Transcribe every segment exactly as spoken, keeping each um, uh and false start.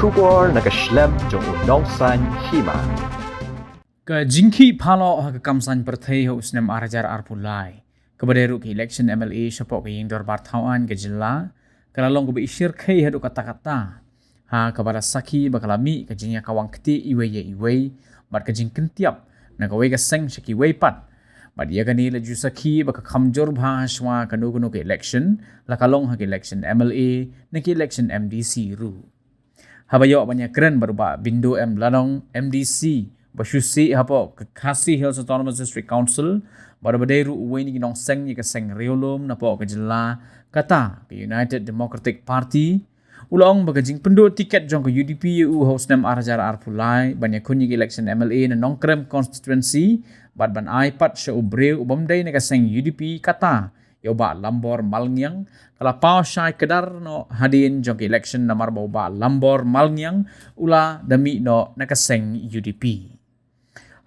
Khubor na ka shlem jong u Nongsaiñ Hima. Ka jingkhih phalok ha ka kam saiñ pyrthei ha u snem ar hajar arphew lai, kaba dei ruh ka election M L A shapoh ka ïing dorbar thaw aiñ ka jylla, ka la long kaba ishyrkhei haduh katta katta, ha kaba la sakhi ba ka la mih ka jingïakawang ktieh iwei ïa iwei bad ka jingkyntiap na kawei ka seng sha kiwei pat. Bad ïa kane la ju sakhi ba ka kham jur bha ha shuwa kano kano ka election, la ka long ha ka election M L A ne ka election M D C ruh. Haba ïoh ban ïakren bad u Bah Bindo M Ladong, M D C ba shu sih hapoh ka Khasi Hills Autonomous District Council, bad uba dei ruh uwei na ki nongseng ïa ka seng riewlum napoh ka jylla, kata ka United Democratic Party, u la ong ba ka jingpynduh tiket jong ka U D P ïa u ha u snem ar hajar arphew lai ban ïakhun ïa ka election M L A na Nongkrem constituency bad ban ai pat sha u briew u bym dei na ka seng U D P, kata ïa u Bah Lambor Malngiang, ka la paw shai kdar noh hadien jong ka election, namar ba u Bah Lambor Malngiang u la da mih noh na ka seng U D P.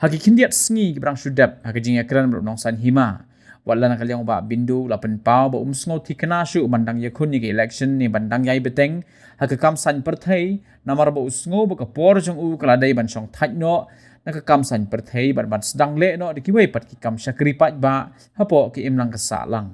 Ha ki khyndiat sngi kiba dang shu dep, ha ka jingïakren bad u Nongsaiñ Hima, wat la na ka liang u Bah Bindo u la pynpaw ba um sngew thikna shuh ban dang ïakhun ïa ka election ne ban dang ïai bteng ha ka kam saiñ pyrthei, namar ba u sngew ba ka por jong u ka la dei ban shong thait noh na ka kam saiñ pyrthei bad ban sdang leh noh da kiwei pat ki kam shakri paidbah hapoh ka imlang ka sahlang.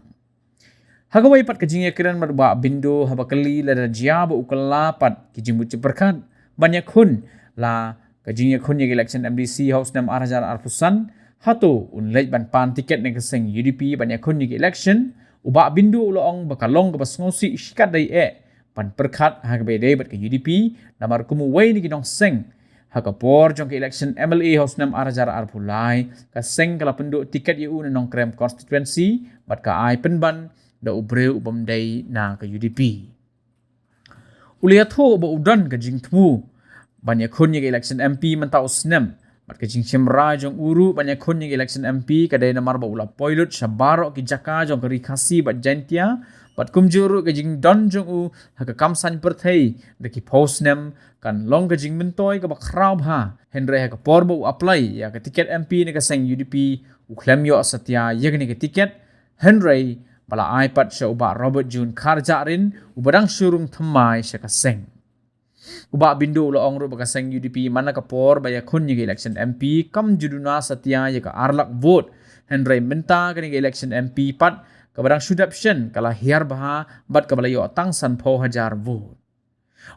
Ha kawei pat ka jingïakren bad u Bah Bindo, haba kylli lada jia ba u kylla pat ki jingmut jingpyrkhat ban ïakhun la ka jingïakhun ïa ka election M D C ha u snem ar hajar arphew san, hato un leit ban pan tiket na ka seng U D P ban ïakhun ïa ka election, u Bah Bindo u la ong ba ka long kaba sngewsih shikatdei eh ban pyrkhat ha kaba ïadei bad ka U D P, namar kum uwei na ki nongseng, ha ka por jong ka election M L A ha u snem ar hajar arphew lai, ka seng ka la pynduh tiket ïa u na Nongkrem constituency bad ka ai pynban da u briew u bym dei na ka U D P. U la ïathuh ba u don ka jingthmu ban ïakhun ïa ka election M P mynta u snem, bad ka jingshim rai jong u ruh ban ïakhun ïa ka election M P ka dei namar ba u la poi lut sha baroh ki jaka jong ka Ri Khasi bad Jaintia, bad kumjuh ruh ka jingdon jong u ha ka kam saiñ pyrthei da ki phew snem kan long ka jingmyntoi kaba khraw bha, hynrei ha ka por ba u apply ïa ka tiket M P na ka seng U D P, u khlem ïoh satia ïa kane ka tiket, hynrei ba la ai pat sha u Bah Robert June Kharjahrin, uba dang shu rung thymmai sha ka seng. U Bah Bindo u la ong ruh ba ka seng U D P man la ka por ba ïakhun ïa ka election M P kam ju duna satia ïa ka ar lak vote, hynrei mynta kane ka election M P pat, kaba dang shu dep shen, ka la hiar bha bad kaba la ïoh tang sanphew hajar vote.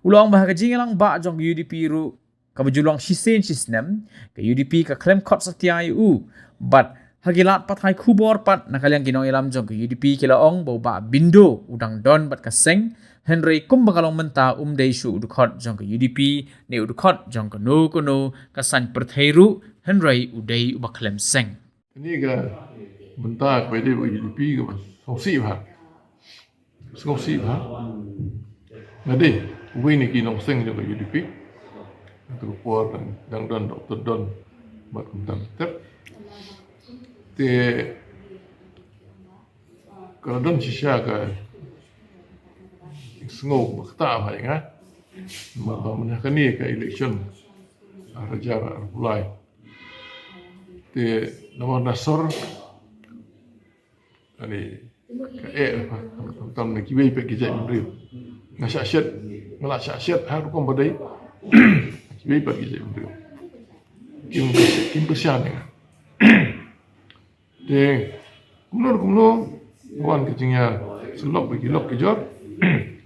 U la ong ba ha ka jingïalang bah jong ka U D P ruh, kaba ju long shisien shisnem, ka U D P ka khlem khot satia ïa u. Bad ha ki lad pathai khubor pat, na ka liang ki nongïalam jong ka U D P ki la ong ba u Bah Bindo u dang don bad ka seng, hynrei kumba ka long mynta um dei shuh u dkhot jong ka U D P ne u dkhot jong kano kano ka saiñ pyrthei ruh, hynrei u dei uba khlem seng. Kane ka bynta kaba ïadei bad ka U D P kaba sngewsih bha. Sngewsih bha. Nga dei uwei na ki nongseng jong ka U D P. Ka por dang, dang don Doktor Don bad kumta tep. Te ka la don shisha ka jingsngew ba kata bha ïa nga. Namar ba mynta kane ka election ar hajar arphew lai, te namar na sor, ani, ka eh, tam na kiwei pat ki jaitbynriew. Nga shah shet, nga la shah shet ha rukom ba dei kiwei pat ki jaitbynriew. Kim, kim pyrshah ïa nga. Te kumno kumno, wan ka jingïasyllok bad ki lok ki jor.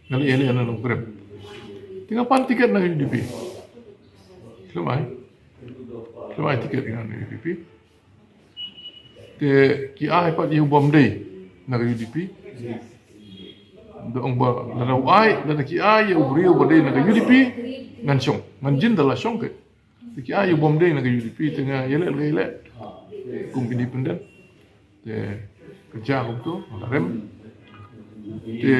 Nga leit ïaleh na Nongkrem. Te nga pan tiket na U D P. Khlem ai. Khlem ai tiket ïa nga na U D P. Te ki ai pat ïa u bym dei na ka U D P. Da ong ba lada u ai, lada ki ai ïa u briew ba dei na ka U D P, ngan shong, ngan jin da la shong ke. Te ki ai ïa u bym dei na ka U D P, te nga ïaleh, nga ïaleh kum independent. Te ka jia kumto, nga la rem. Te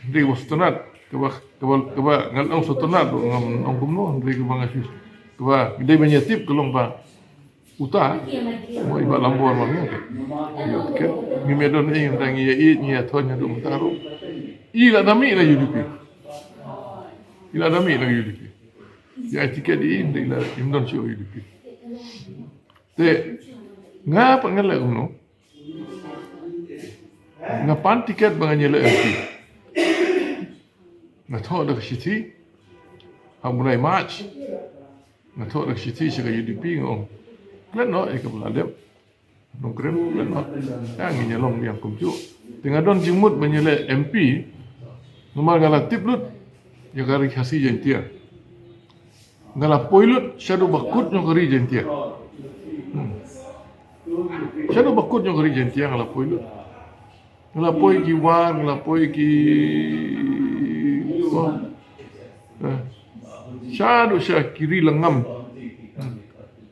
hynrei kaba sngewtynnat, kaba, kaba, kaba nga la ong sngewtynnat, ngam ong kumno, hynrei kaba nga shu, kaba dei ban ïatip ka long ba uta, mo, i Bah Lambor ma ngi, ïa, tiket. Ngim ïadon ei, ngi dang ïa ïeit, ngi ïa thon, ïa dum ta ruh. I la da mih na U D P. I la da mih na U D P. Ïa ai tiket i, i la im don shuh U D P. Te nga pat nga leh kumno? Nga pan tiket ba ngan ïaleh M P. Nga thoh da ka shithi. Ha u bnai March nga thoh da ka shithi sha ka U D P, nga ong, klet noh ïa kaba la dep Nongkrem, klet noh. Ïa, ngin ïa long biang kumjuh. Te nga don jingmut ban ïaleh M P, namar nga la tip lut ïa ka Ri Khasi Jaiñtia. Nga la poi lut shaduh ba kut jong ka Ri Jaiñtia. Hmm. Shaduh ba kut jong ka Ri Jaiñtia nga la poi lut. Nga la poi ki War, nga la poi ki, oh, eh, shaduh sha ki ri langam.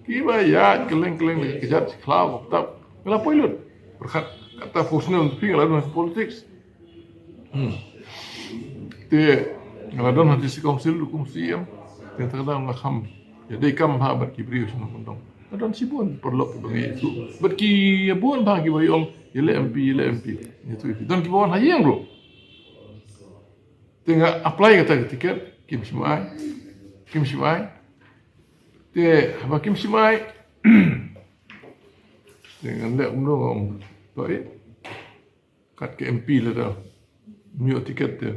Kiba ïaid kylleng kylleng da ka kjat khlaw ka btap. Nga la poi lut. Pyrkhat kata, personal phi, nga la don ha politics. Hmm. Te nga la don ha District Council ruh kum C E M. Te kata ka daw nga kham ïadei kam bha bad ki briew sha Nongkyndong. Nga don shibun paralok kiba ngi ïathuh bad ki ïa bun bha kiba ïa ong, ïaleh M P, ïaleh M P. Ïathuh ïa ki. Don kiba wan ha ïing ruh. Te nga apply kata ka tiket, kim shym ai. Kim shym ai. Te haba kim shym ai, te ngan leh kumno, nga ong, to ïa, kat ka M P lada ym ïoh tiket te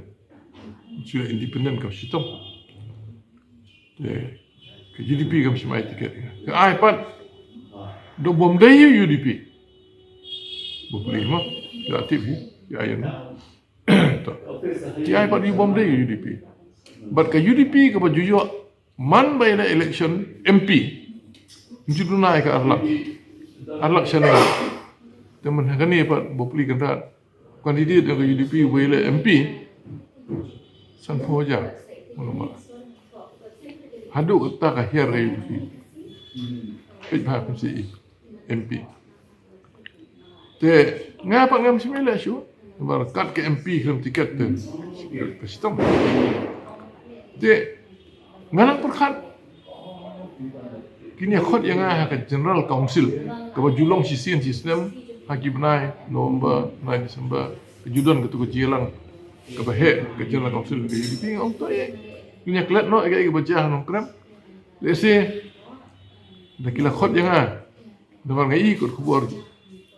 shu leh independent kam shitom. Te ka U D P kam shym ai tiket. Ka ai pat, da bym dei U D P. Bapli ma, ïa tip hi, ïa ïa. To. Ki ai pat, u bym dei U D P. Bad ka U D P kaba ju ïoh man ba ïaleh election M P, ngi ju duna ïa ka ar lak. Ar lak shane. Te mynta kane pat bapli kynta candidate jong ka U D P ba ïaleh M P, sanphew hajar. Haduh katta ka hiar ka U D P. Peit bha, peit shi M P. Te nga pat ngam shym ïaleh shuh. Namar kat ka M P khlem tiket te ka shitom. Te nga nang pyrkhat, kin ïa khot ïa nga ha ka General Council kaba ju long shisien shisnem ha ki bnai November, bnai December, ka ju don katu ka jingïalang kaba heh ka General Council ka U D P. Nga ong to ïa, kin ïa klet noh ïa kaei kaba jia ha Nongkrem. Lehse da ki la khot ïa nga. Namar nga i kot khubor,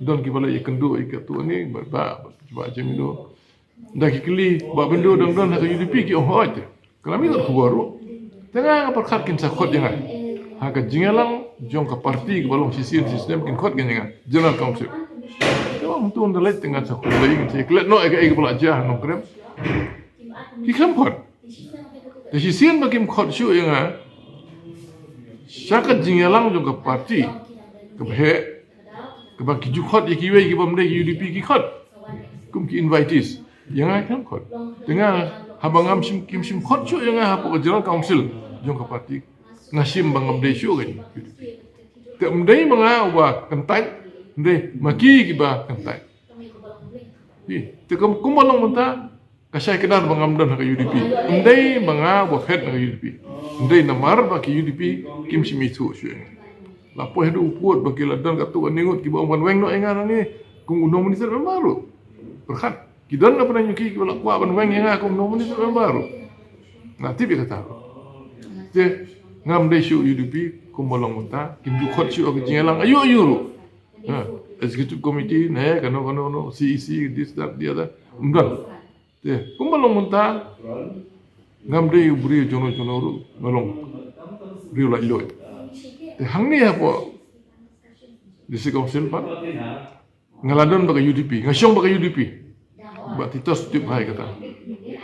don kiba la ïakynduh ïa katu ne, Bah, Bah, Bah Jemino. Da ki kylli, Bah Bindo dang don ha ka U D P, ki ong hooid te. Ka la mih kot khubor ruh. Te nga nga pyrkhat kin sa khot ïa nga ha ka jingïalang jong ka party kaba long shisien shisnem, kin khot kin ïa nga General Council. Te ong to, ynda leit te ngan sa khot ïa nga, te klet noh ïa kaei kaba la jia ha Nongkrem. Ki khlem khot. Te shisien ba kim khot shuh ïa nga sha ka jingïalang jong ka party kaba heh, kaba ki ju khot ïa kiwei kiba ym dei ki U D P, ki khot kum ki invitees. Ïa nga kim khot. Te nga, haba ngam shym, kim shym khot shuh ïa nga hapoh ka General Council jong ka party, nga shim ba ngam dei shuh ka U D P. Te ym dei ma nga uba kyntait, ym dei, ma ki kiba kyntait. Te kum, kumba long mynta, ka shai kdar ba ngam don ha ka U D P. Ym dei ma nga ba phet na ka U D P. Ym dei, namar ba ki U D P kim shym ithuh shuh ïa nga. La poi haduh u pud ba ki la don katto katne ngut kiba ong ban weng noh ïa nga nangne kum u nominated member ruh. Pyrkhat, ki don na pdeng jong ki kiba la kwah ban weng ïa nga kum nominated member ruh. Nga tip ïa kata ruh. Te ngam dei shuh U D P kumba long mynta, kim ju khot shuh ha ka jingïalang aïu aïu ruh. Ha, executive committee ne kano kano, no, C E C, this, that, the other. Ym don. Te kumba long mynta, ngam dei u briew jongno jongno ruh, nga long briew laitluid. Te hangne hapoh District Council pat, nga la don bad ka U D P, nga shong bad ka U D P. Bah Titos tip bha ïa kata.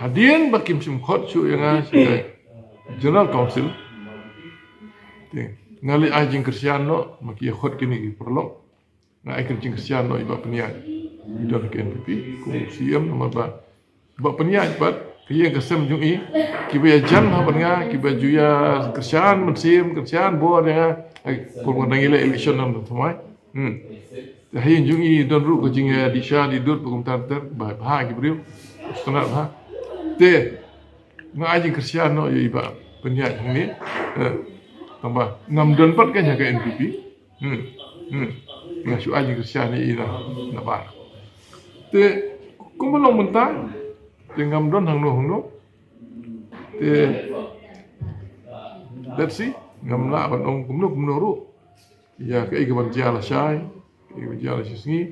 Hadien ba kim shym khot shuh ïa nga sha ka General Council, te nga leit ai jingkyrshan noh, ma ki ïa khot kine ki paralok. Nga ai ka jingkyrshan noh ïa i Bah Pynïaid, i don ha ka N P P kum u C E M, namar ba Bah Pynïaid pat, ka ïing ka sem jong i, kiba ïajan ha bad nga, kiba ju ïa kyrshan mynsiem, kyrshan bor ïa nga. Ai, kum nga dang ïaleh election namar thymmai. Hmm. Te ha ïing jong i don ruh ka jingïadih sha dih dur, ba kumta ter, ba, ba ha ki briew. Sngewtynnat bha. Te nga ai jingkyrshan noh ïa i Bah Pynïaid hangne. Eh, tangba ngam don pat ka ha ka N P P. Hmm. Hmm. Nga shu ai jingkyrshan ïa i na, na bar. Te kumba long mynta, te ngam don hangno hangno. Te let's see, ngam lah ban ong kumno kumno ruh ïa kaei kaban jia lashai, kaei kaban jia lashisngi.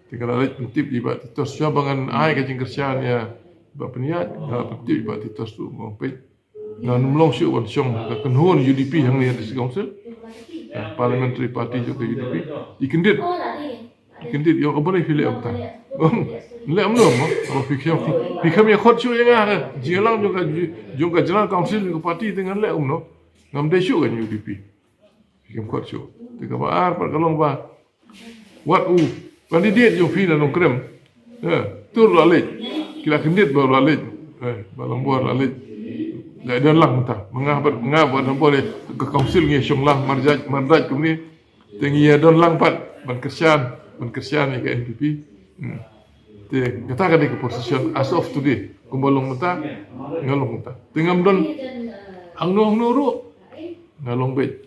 Te nga la leit pyntip ïa i Bah Titos, shuwa ba ngan ai ka jingkyrshan ïa i Bah Pynïaid, nga la pyntip ïa i Bah Titos ruh, nga ong peit, Ngan ym long shuh ban shong ka kynhun U D P hangne ha District Council. Parliamentary Party jong ka U D P. I kyndit. I kyndit ïoh ka bynta phi leh ym tang. Leh ym no mo. Phi kham ïa khot shuh ïa nga. Jingïalang jong ka jong ka General Council jong ka party te ngan leh ym no. Ngam dei shuh ka U D P. Phi kham khot shuh. Te kaba ar pat ka long ba wat u candidate jong phi na Nongkrem. Tur la leit. Ki la kyndit ba la leit. Ba long bor la leit. La don lang mynta. Nga bad nga bad na bor ka council ngi shong lang marjaj marjaj kumne. Te ngi ïa don lang pat ban kyrshan ban kyrshan ïa ka N P P. Te kata ka dei ka position as of today. Kumba long mynta nga long mynta. Te ngam don hangno hangno ruh nga long beit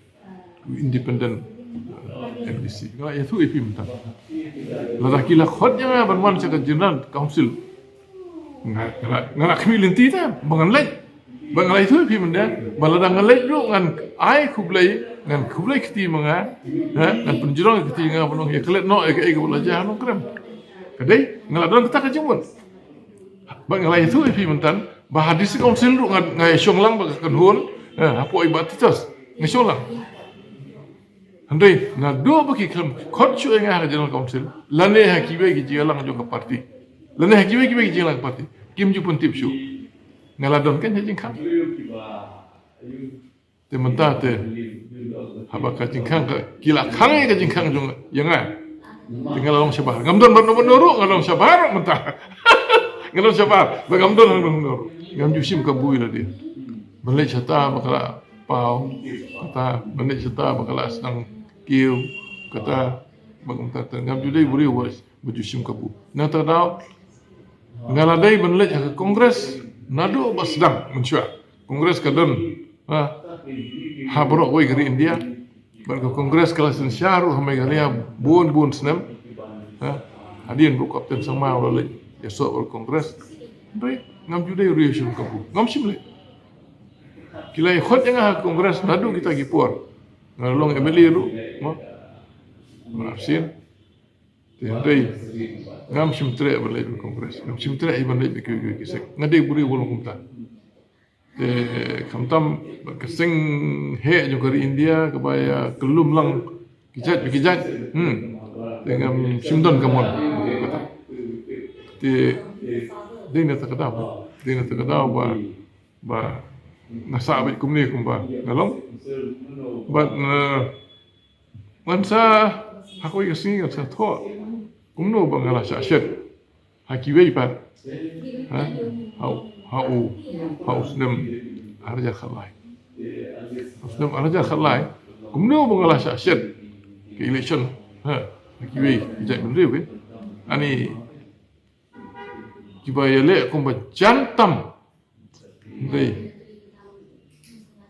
independent M D C. Nga la ïathuh ïa phi mynta. Lada ki la khot ïa nga ban wan sha ka General Council. Nga nga la khmih lynti ta ba ngan leit. Ba nga la ïathuh ïa phi mynta ba lada nga leit ruh ngan ai khublei ngan khublei kti ma nga. Ngan pynjrong kti nga ban ong ïa klet noh ïa kaei kaba la jia ha Nongkrem. Ka dei nga la don kata ka jingmut. Ba nga la ïathuh ïa phi mynta ba ha District Council ruh nga ïa shong lang ba ka kynhun hapoh i Bah Titus nga shong lang. Hynrei naduh ba ki kham khot shuh ïa nga ha ka General Council lane ha kiwei ki jingïalang jong ka party lane ha kiwei kiwei ki jingïalang ka party kim ju pyntip shuh. Nga la don kan ha jingkhang. Te mynta te haba ka jingkhang ka ki la khang ïa ka jingkhang jong ïa nga. Te nga la long shabar ngam don ban ban ruh nga long shabar mynta. Nga long shabar ba ngam don ban ruh ngam ju shim ka bui la dei. Ban leit shata ba ka la paw kata ban leit shata ba ka la sdang kiew kata ba kumta te ngam ju dei buri wa ba ju shim kabu. Na ta daw nga la dei ban leit ha ka Congress naduh ba sdang mynshuwa. Congress ka don ha ha baroh wei ka ri India. Ban ka Congress ka la synshar ruh ha Meghalaya bun bun snem. Hadien bu Captain Sangma la leit ïa soh bad Congress. Dei ngam ju dei ruh ïa shim kabu ngam shim leh. Ki la ïa khot ïa nga ha Congress naduh kita ki por. Nga long M L A ruh mo. Nga abstain. Te dei ngam shim treh ban leit bad Congress ngam shim treh ban leit bad kiwei kiwei ki sek nga dei buri ba long kumta. Te khamtam bad ka seng heh jong ka ri India kaba ïa kyllum lang ki jait bad ki jait. Hmm. Te ngam shim don ka mon. Te dei na ta ka daw dei na ta ka daw ba ba nga sah bad kumne kumba nga long. Bad na ngan sa ha kawei ka sngi ngan sa thoh kumno ba nga la shah shet ha kiwei pat. Ha ha u ha u snem arhajar khatlai. Ha u snem arhajar khatlai kumno ba nga la shah shet ka election ha ha kiwei ki jait bynriew ke. Ani kiba ïaleh kumba jan tam. Dei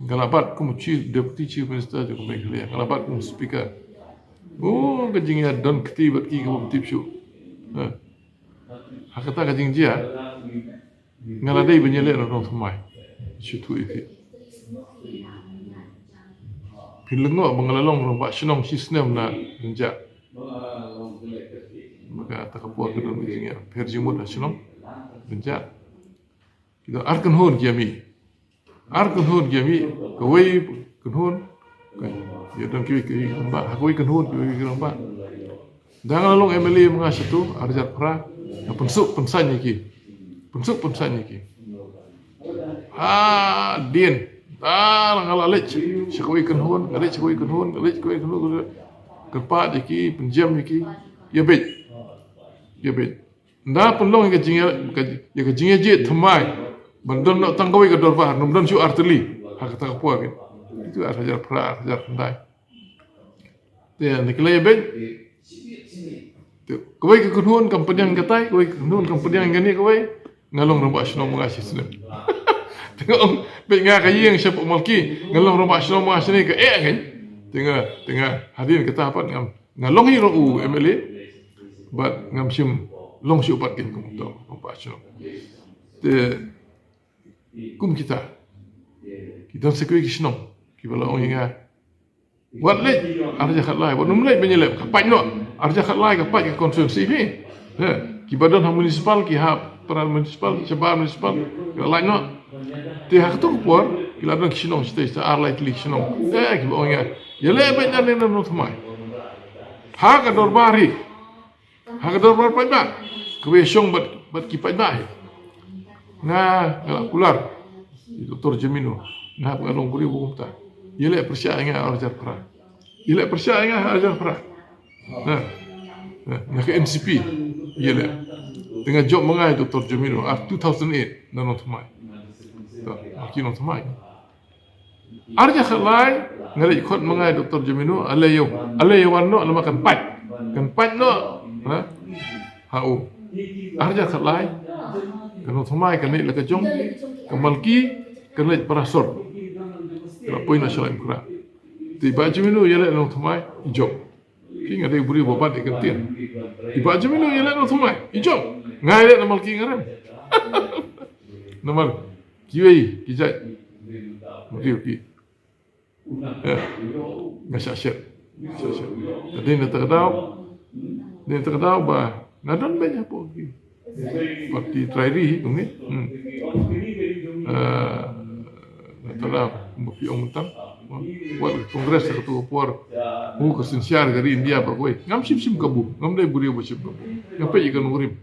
nga la bat kum chief deputy chief minister jong ka Meghalaya nga la bat kum speaker. Oh ka jingïadon kti bad ki kaba tip shuh. Ha kata ka jingjia nga la dei ban ïaleh na nongthymmai. Shu thuh ïa phi. Phi lyngngoh ba nga la long rangbah shnong shi snem na Rynjah. Ba kata ka por ka don ka jingïa pher jingmut ha shnong. Rynjah. Ki don ar kynhun ki ïa mih. Ar kynhun ki ïa mih kawei kynhun. Ïa don kiwei ki rangbah ha kawei kynhun kiwei ki rangbah. Da nga la long M L A ma nga shatu arhajar phra. Nga pynsuk pynsan ïa ki. Pynsuk pynsan ïa ki. Hadien da nga la leit sha kawei kynhun nga leit sha kawei kynhun nga leit sha kawei kynhun. Kyrpad ïa ki pynjem ïa ki. Ïa beit. Ïa beit. Nda pynlong ïa ka jingïa ïa ka jingïa jied thymmai ban don noh tang kawei ka dorbar ngam don shuh artylli ha kata ka por. Itu arhajar phra arhajar khyndai. Te na ki lei beit. Te kawei ka kynhun kam pdiang katai kawei ka kynhun kam pdiang kane kawei. Nga long rangbah shnong ma nga shi snem. Te nga ong beit nga ka ïing shapoh Malki nga long rangbah shnong ma nga shane ka eh ngi. Te nga te nga hadien kata pat ngam nga long hi ruh u M L A. Bad ngam shim long shuh pat kin kum to rangbah shnong. Te kum kita ki don sa kiwei ki shnong kiba la ong ïa nga. Wat leit arhajar khatlai wat nym leit ban ïaleh ka pait noh arhajar khatlai ka pait ka constituency phi. Kiba don ha municipal ki ha para municipal shabar municipal ki la lait noh. Te ha kato ka por ki la don ki shnong shatei sha ar lai tylli ki shnong. Eh, kiba ong ïa, ïaleh beit na nongthymmai ha ka dorbar hi. Ha ka dorbar paidbah, kaba ïashong bad, bad ki paidbah hi. Nga, nga la kular ïa u Doktor Jemino, nga hap nga long briew ba kumta. Ïaleh pyrshah ïa nga ar hajar phra. Ïaleh pyrshah ïa nga ar hajar phra. Na, na, na ka N C P ïaleh. Te nga jop ma nga ïa u Doktor Jemino ar two thousand eight na nongthymmai. To, ki nongthymmai. Ar hajar khatlai, nga leit khot ma nga ïa u Doktor Jemino, ale ïa, ale ïa wan noh, namar kan pait. Kan pait noh, ha? Ha u. Ar hajar khatlai, ka nongthymmai kan leit la ka jong, ka malki kan leit para sor. Ka la poi noh sha Laitumkhrah. Te i Bah Jemino ïaleh nongthymmai, i jop. Ki, nga dei briew ba bad ïa ka ktien. I Bah Jemino ïaleh nongthymmai, i jop. Nga ïaleh na malki nga rem. Namar kiwei ki jait briew ki, eh, nga shah shet. Shah shet. Te dei na kata ka daw, dei na kata ka daw ba nga don beit hapoh ki party trai ri hi kumne. Hmm. Eh, na kata ka daw kumba phi ong mynta, wat Congress ha kato ka por, hu ka synshar ka ri India baroh kawei. Ngam shim shim kabu, ngam dei briew ba shim kabu. Nga peit ïa ka nongrim.